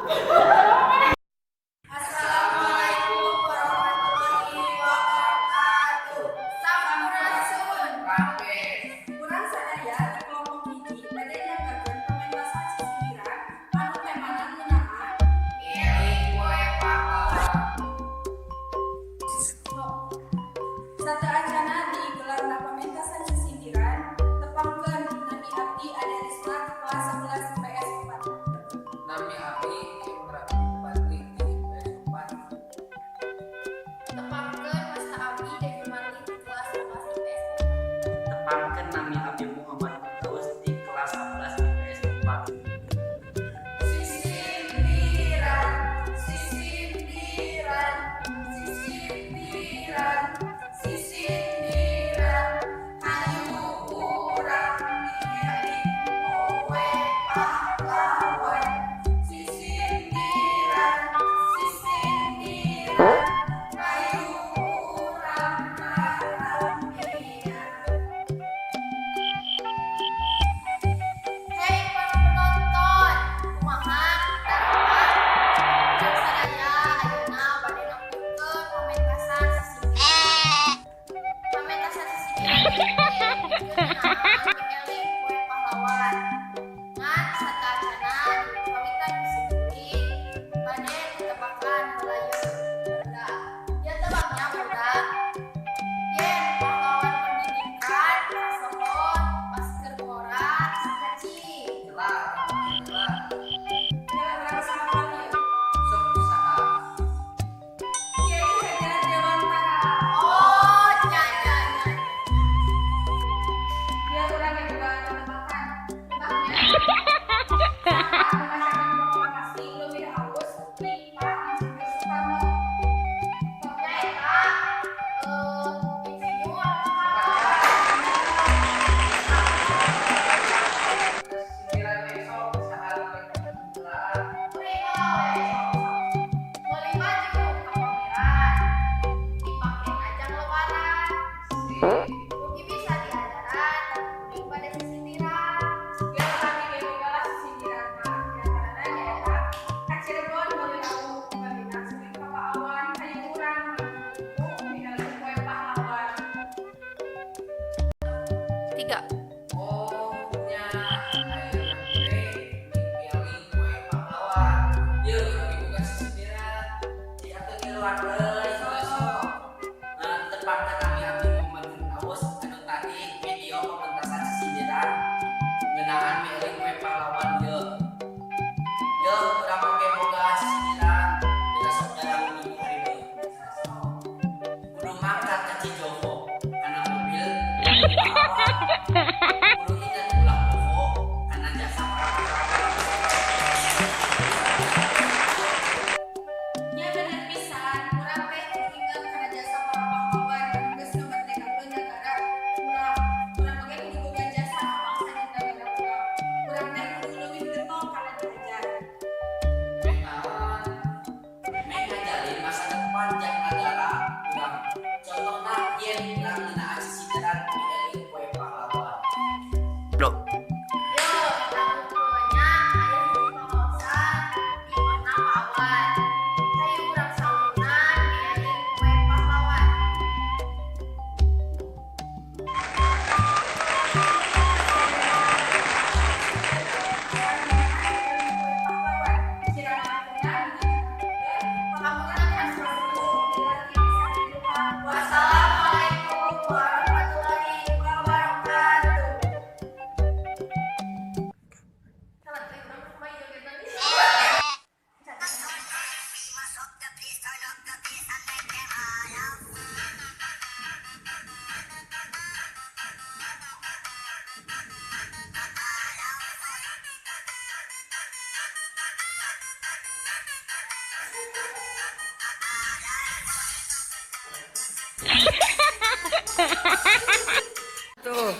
Assalamualaikum warahmatullahi wabarakatuh. Sampurasun. Rampes. Urang sadaya di kelompok 1 bade nyanggakeun pamentasan sisindiran anu temana ngeunaan Mieling Poe Pahlawan. Sateuacanna digelarna pamentasan sisindiran, tepangkeun, nami abdi Ade Risma ti kelas 11 IPS 4. Nami abdi Indra Bupati ti IPS 4. Tepangkeun, wasta abdi Devi Marli ti kelas 11 IPS. Tepangkeun, nami abdi Muhammad Firdaus ti kelas 11 IPS 4. Sisindiran, sisindiran, sisindiran, sisindiran, hayu urang mieling poe pahlawan. Sisindiran, sisindiran, hayu urang raramian. Hei para penonton, kumaha tarima? Urang sadaya ayeuna bade nempungkeun pamentasan sisindiran. Pamentasan sisindiran ieu teh ngeunaan mieling Poe Pahlawan. Ngan sateuacanna dikawitan ku simkuring bade tetebakan heula ieu, barudak. Ieu tebaknya, barudak. Yen pahlawan pendidikan kasohor pas keur ngora saha, cing? Kela, kela. Kela, urang saha ieu? Sok, saha? Kiai Hajar Dewantara. Oh, nya nya nya. Biar urang yang boga tetebakan. Tebaknya. Saha nu macakeun proklamasi leuwih alus ti Pak Insinyur Soekarno? Nyaeta insinyur Soekarno. Sisindiran besok saha nu helaan? Kuring we, sok sok. Meuli baju ka pameran. Dipake jang lebaran. Mugi bisa diajaran kuring bade sisindiran. Biar kami ge boga lah sisindiran mah. Di antarana nyaeta ka Cirebon meuli rawuh, Bamina sumping ka Paawan, hayu urang mieling Poe Pahlawan. Tiga. Oh, nya ayeuna teh mieling Poe Pahlawan. Yeuh, abdi boga sisindiran. Diatur ngiluan deui sok. Nah, tepangkeun, nami abdi Muhammad Firdaus anu tadi video pementasan sisindiran ngeunaan mieling Poe Pahlawan ieu. Yeuh, urang oge boga sisindiran dina sok dalam minggu hari deui. Kudu mangkat ka Cijoho kana mobil pahlawan. Kudu inget ulah poho kana jasa para pahlawan. Nya bener pisan, urang teh kudu inget kana jasa para pahlawan anu geus ngamerdekakeun nagara urang. Urang oge kudu boga jasa ka bangsa jeung nagara urang. Urang teh kudu leuwih getol kana diajar. Meh naon? Meh ngajalin masa depan jang nagara urang. Contohna yen urang ngeunaan sisindiran mieling Poe Pahlawan. Yo, eta nya aya hiji pengaosan di imahna Pak Awan. Hayu urang sauyunan mieling Poe Pahlawan. Pahlawan. Kirana Pangapunten. Wassalamualaikum warahmatullahi wabarakatuh. Salah, eh, urang kumaha ieu jogetna nih? Tuh.